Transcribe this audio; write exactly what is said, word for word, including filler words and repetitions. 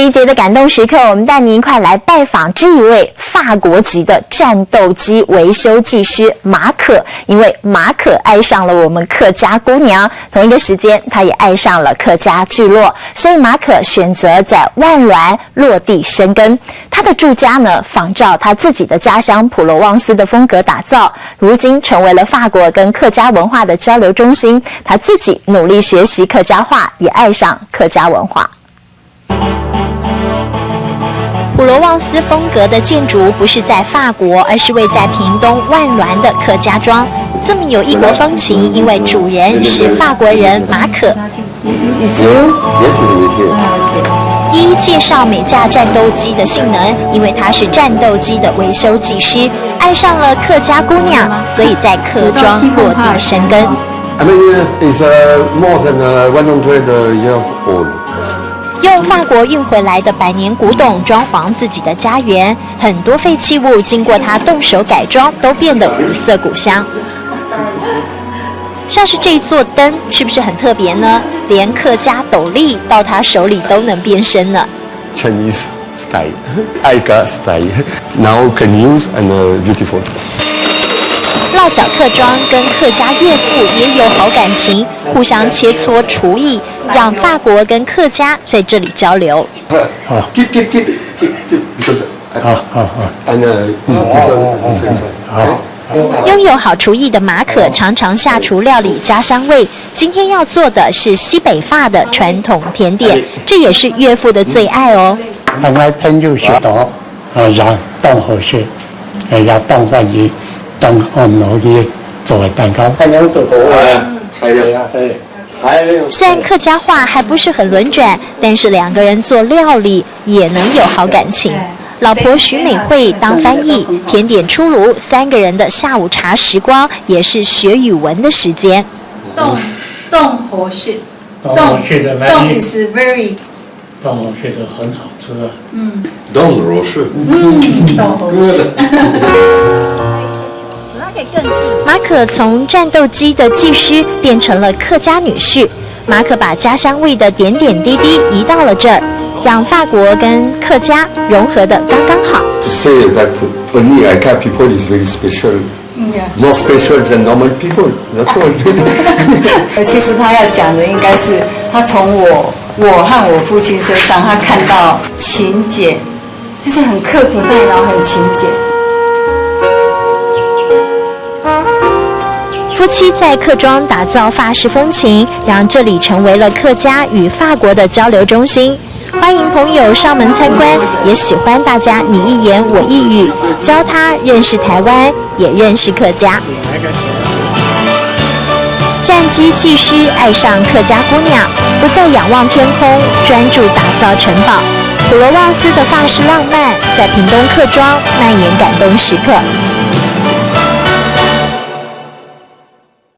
一节的感动时刻，我们带您一块来拜访这一位法国籍的战斗机维修技师马可。因为马可爱上了我们客家姑娘，同一个时间，他也爱上了客家聚落，所以马可选择在万峦落地生根。他的住家呢，仿照他自己的家乡普罗旺斯的风格打造，如今成为了法国跟客家文化的交流中心。他自己努力学习客家话，也爱上客家文化。普罗旺斯风格的建筑不是在法国，而是位在屏东万峦的客家庄。这么有异国风情，因为主人是法国人马可。 Is you? Yes, it's with you. 一一介绍每架战斗机的性能，因为他是战斗机的维修技师，爱上了客家姑娘，所以在客庄落地生根。I mean, it's uh, more than uh, one hundred years old. 用法国运回来的百年古董装潢自己的家园，很多废弃物经过他动手改装，都变得古色古香。像是这座灯，是不是很特别呢？连客家斗笠到他手里都能变身呢。 Chinese style, Aika style. Now can use and uh, beautiful. 落脚客庄跟客家岳父也有好感情，互相切磋厨艺，让法国跟客家在这里交流。Keep, keep, keep, keep, keep, because 好好好。 And uh, you put on the same side. 好。 拥有好厨艺的马可常常下厨料理家乡味，今天要做的是西北法的传统甜点，这也是岳父的最爱哦。 Ang ai pen yu shi to, a ya tong ho shi, a ya tong guan yi, tong on no yi, 做个蛋糕。 Hai yang tu ko. 虽然客家话还不是很轮转，但是两个人做料理也能有好感情。老婆徐美惠当翻译，甜点出炉，三个人的下午茶时光也是学语文的时间。 Tong, tong ho shi. 当我觉得来，当我觉得很好吃啊。 Tong ho shi. 嗯，tong ho shi. 马可从战斗机的技师变成了客家女婿，马可把家乡味的点点滴滴移到了这儿，让法国跟客家融合得刚刚好。 To say that only Aika people is very special, more special than normal people. That's all. 其实他要讲的应该是，他从我我和我父亲身上，他看到勤俭，就是很刻苦耐劳，很勤俭。 夫妻在客庄打造法式风情，让这里成为了客家与法国的交流中心。欢迎朋友上门参观，也喜欢大家你一言我一语，教他认识台湾，也认识客家。战机技师爱上客家姑娘，不再仰望天空，专注打造城堡。普罗旺斯的法式浪漫在屏东客庄蔓延感动时刻。